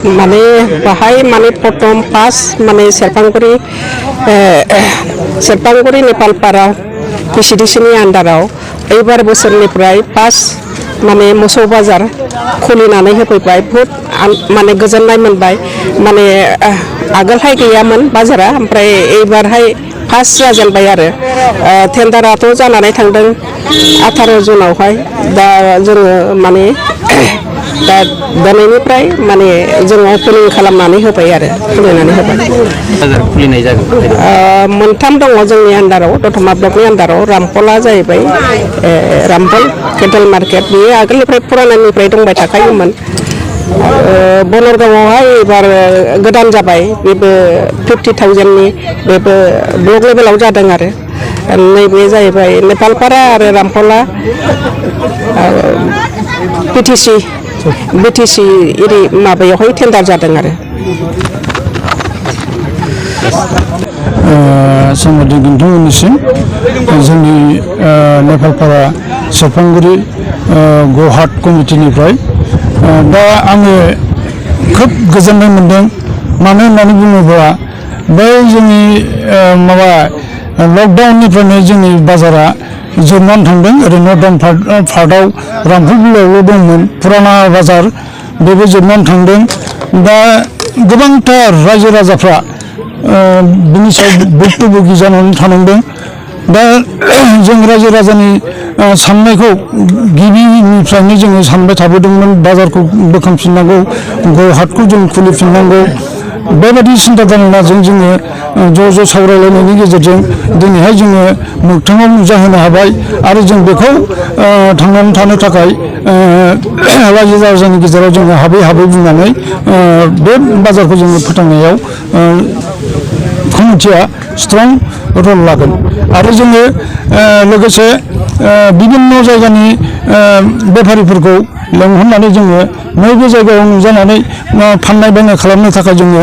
माने बाहाय माने प्रथम फार्स्ट माने सेरफांगुरि नेपालपारा पिसिडिसिनि आन्दाराव एबार बोसोरनिफ्राय फार्स्ट माने मोसौ बाजार खुलिनानै होफैबाय बहुत माने गोजोननाय मोनबाय माने आगोलहाय गैयामोन बाजारा ओमफ्राय एबारहाय फार्स्ट जाजेनबाय आरो टेन्डाराथ' जानानै थांदों 18 जुनावहाय दा जोङो माने दा दिनैनिफ्राय माने जोङो ओपनिं खालामनानै होबाय आरो खुलिनानै होबाय बाजार खुलिनाय जागोन मोनथाम दङ जोंनि आन्दाराव दतमा ब्लकनि आन्दाराव रामपला जाहैबाय रामपल केटल मार्केट बेयो आगोलनिफ्राय पुरानानिफ्राय दंबाय थाखायोमोन बनरगावआवहाय एबार गोदान जाबाय बेबो 50,000नि बेबो ब्लक लेभेलाव जादों आरो नैबे जाहैबाय नेपालपारा आरो रामपला BTC एरि माबायावहाय टेन्डार जादों आरो सामोदि नोंथांमोननिसिम जोंनि नेपालपारा सेरफांगुरि गौहाट कमिटिनिफ्राय दा आङो खोब गोजोननाय मोनदों मानो होननानै बुङोब्ला बै जोंनि माबा लकडाउननिफ्रायनो जोंनि बाजारा जोबनानै थांदों ओरैनो दाम फार्टआव रामफल बिलोआवल' दंमोन फुराना बाजार बेबो जोबनानै थांदों दा गोबांथार रायजो राजाफ्रा बिनि सायाव भुक्तभोगि जानानै थानांदों दा जों रायजो राजानि साननायखौ गिबिनिफ्रायनो जोङो सानबाय थाबोदोंमोन बाजारखौ बोखांफिननांगौ गौहाटखौ जों खुलिफिननांगौ बेबायदि सिन्था धारणाजों जोङो ज' सावरायलायनायनि गेजेरजों दिनैहाय जोङो मोगथाङाव नुजाहोनो हाबाय आरो जों बेखौ थांनानै थानो थाखाय रायजो राजानि गेजेराव जोङो हाबै बुंनानै बे बाजारखौ जोङो फोथांनायाव कमिटिया स्ट्रं रल लागोन आरो जोङो लोगोसे बिभिन्न जायगानि बेफारिफोरखौ लेंहरनानै जोङो नैबे जायगायाव नुजानानै फाननाय बायनाय खालामनो थाखाय जोङो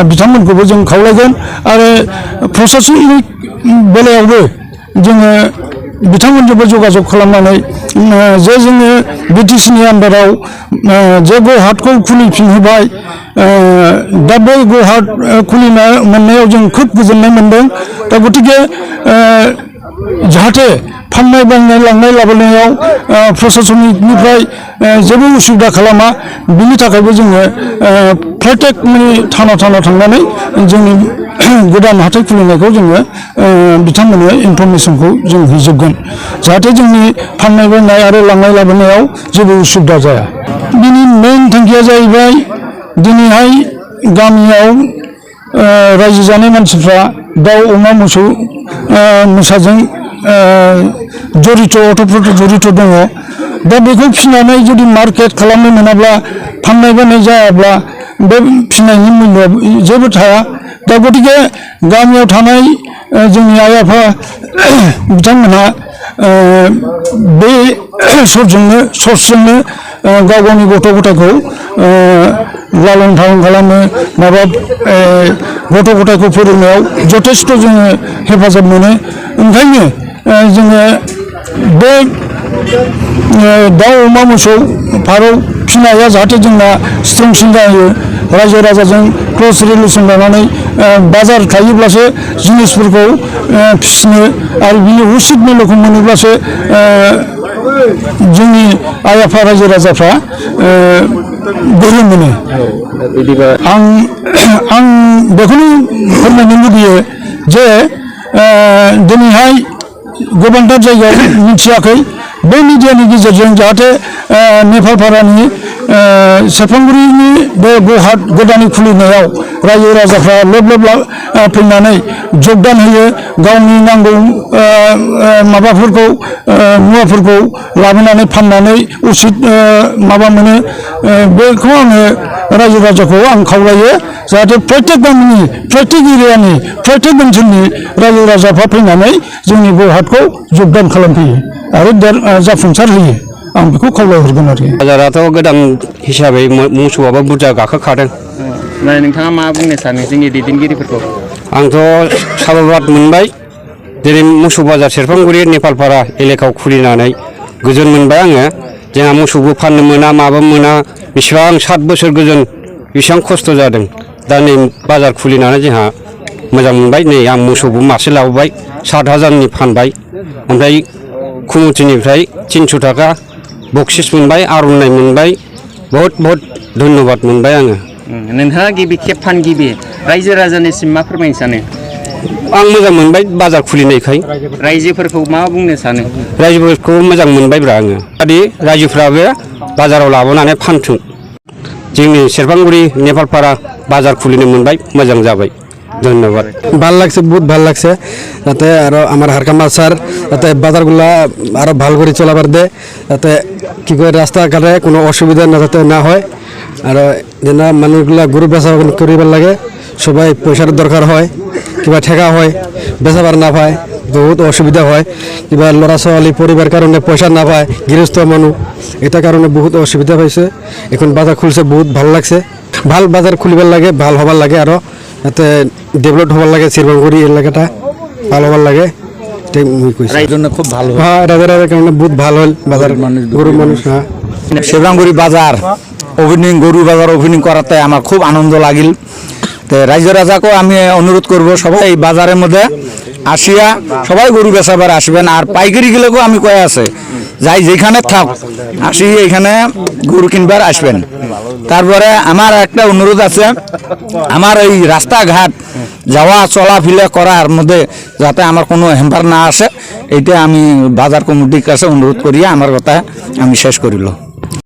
बिथांमोनखौबो जों खावलायगोन आरो प्रशासनिक बेलायावबो जोङो बिथांमोनजोंबो जगाजग खालामनानै जे जोङो BTCनि आन्दाराव जे गौहाटखौ खुलिफिनहोबाय दा बे गौहाट खुलिनो मोननायाव जों खोब गोजोननाय मोनदों दा गतिके जाहाथे फाननाय बायनाय लांनाय लाबोनायाव प्रशासनिकनिफ्राय जेबो उसुबिदा खालामा बिनि थाखायबो जोङो प्रत्येक माने थाना थांनानै जोंनि गोदान हाथाइ खुलिनायखौ जोङो बिथांमोननो इनफरमेसनखौ जों हैजोबगोन जाहाथे जोंनि फाननाय बायनाय आरो लांनाय लाबोनायाव जेबो उसुबिदा जाया बिनि मेइन थांखिया जाहैबाय दिनैहाय गामियाव रायजो जानाय मानसिफ्रा दाउ अमा मोसौ मोसाजों जरित दङ दा बेखौ फिनानै जुदि मार्केट खालामनो मोनाब्ला फाननाय बायनाय जायाब्ला बे फिनायनि मुल्यआ जेबो थाया दा गतिके गामियाव थानाय जोंनि आइ आफा बिथांमोनहा बे सर्सजोंनो गाव गावनि गथ' गथायखौ लालन पालन खालामो माबा गथ' गथायखौ फोरोंनायाव जथेस्थ' जोङो हेफाजाब मोनो ओंखायनो जोङो बे दाउ अमा मोसौ फारौ फिनाया जाहाथे जोंना स्ट्रंसिन जायो रायजो राजाजों क्ल'ज रिलेसन लानानै बाजार थायोब्लासो जिनिसफोरखौ फिसिनो आरो बिनि उचित मुल्यखौ मोनोब्लासो जोंनि आइ आफा रायजो राजाफ्रा गोहो मोनो आं बेखौनो फोरमायनो लुबैयो जे दिनैहाय गोबांथार जायगायाव मिथियाखै बे मिडियानि गेजेरजों जाहाथे नेपालपारानि सेरफांगुरिनि बे गौहाट गोदानै खुलिनायाव रायजो राजाफ्रा लोब फैनानै जगदान होयो गावनि नांगौ माबाफोरखौ मुवाफोरखौ लाबोनानै फाननानै उचित माबा मोनो बेखौ आङो रायजो राजाखौ आं खावलायो जाहाथे प्रत्येक गामिनि प्रत्येक एरियानि प्रत्येक ओनसोलनि रायजो राजाफ्रा फैनानै जोंनि गौहाटखौ जगदान खालामफैयो आरो जाफुंसार होयो आं बेखौ खावलायहरगोन आरो बाजाराथ' गोदान हिसाबै मोसौआबो बुरजा गाखोखादों नोंथाङा मा बुंनो सानो जोंनि दैदेनगिरिफोरखौ आंथ' साबायखर मोनबाय जेरै मोसौ बाजार सेरफांगुरि नेपालपारा एलेकायाव खुलिनानै गोजोन मोनबाय आङो जोंहा मोसौबो फाननो मोना माबो मोना बेसेबां 7 बोसोर गोजोन बेसेबां खस्थ' जादों दा नै बाजार खुलिनानै जोंहा मोजां मोनबाय नै आं मोसौबो मासे लाबोबाय 7,000नि फानबाय ओमफ्राय कमिटिनिफ्राय 300 थाखा बक्सिस मोनबाय आर'नाइ मोनबाय बहुत धन्यबाद मोनबाय आङो नोंथाङा गिबि खेब फानगिबि रायजो राजानिसिम मा फोरमायनो सानो आं मोजां मोनबाय बाजार खुलिनायखाय रायजोफोरखौ मा बुंनो सानो रायजोफोरखौ मोजां मोनबायब्रा आङो आदि रायजोफ्राबो बाजाराव लाबोनानै फानथों जोंनि सेरफांगुरि नेपालपारा बाजार खुलिनो मोनबाय मोजां जाबाय ধন্যবাদ ভাল লাগছে বহুত ভাল লাগছে যাতে আৰু আমাৰ হাৰকামা স্যার যাতে বাজারগুলা আরো ভাল করে চলাবার দে যাতে কি করে রাস্তাঘাটে কোনো অসুবিধা না যাতে না হয় আর যেন মানুষগুলা গরু বেচা করিবার লাগে সবাই পয়সার দরকার হয় কিবা ঠেকা হয় বেচাবার না পায় বহুত অসুবিধা হয় কিবা ল'ৰা ছোৱালী পরিবার কারণে পয়সা না পায় গৃহস্থ মানুষ এটা কারণে বহুত অসুবিধা পাইছে এখন বাজার খুলছে বহুত ভাল লাগছে ভাল বাজার খুলিবার লাগে ভাল হবার লাগে আর যাতে ডেভেলপ হবার লাগে শিরবাঙ্গুড়ি এলাকাটা ভালো হবার লাগে খুব ভালো হ্যাঁ রাজার কারণে বহুত ভালো হল বাজার গরু মানুষ হ্যাঁ শিবরামগুড়ি বাজার ওপেনিং গরু বাজার ওপেনিং করাতে আমার খুব আনন্দ লাগিল তো রাজ্য রাজাকেও আমি অনুরোধ করব সবাই এই বাজারের মধ্যে আসিয়া সবাই গরু বেচাবার আসবেন আর পাইকারি গেলেও আমি কয়ে আছে যাই যেখানে থাক আসি এখানে গরু কিনবার আসবেন তারপরে আমার একটা অনুরোধ আছে আমার এই রাস্তাঘাট যাওয়া চলাফেরা করার মধ্যে যাতে আমার কোনো হ্যাম্পার না আসে এইটা আমি বাজার কমিটির কাছে অনুরোধ করিয়া আমার কথা আমি শেষ করিল।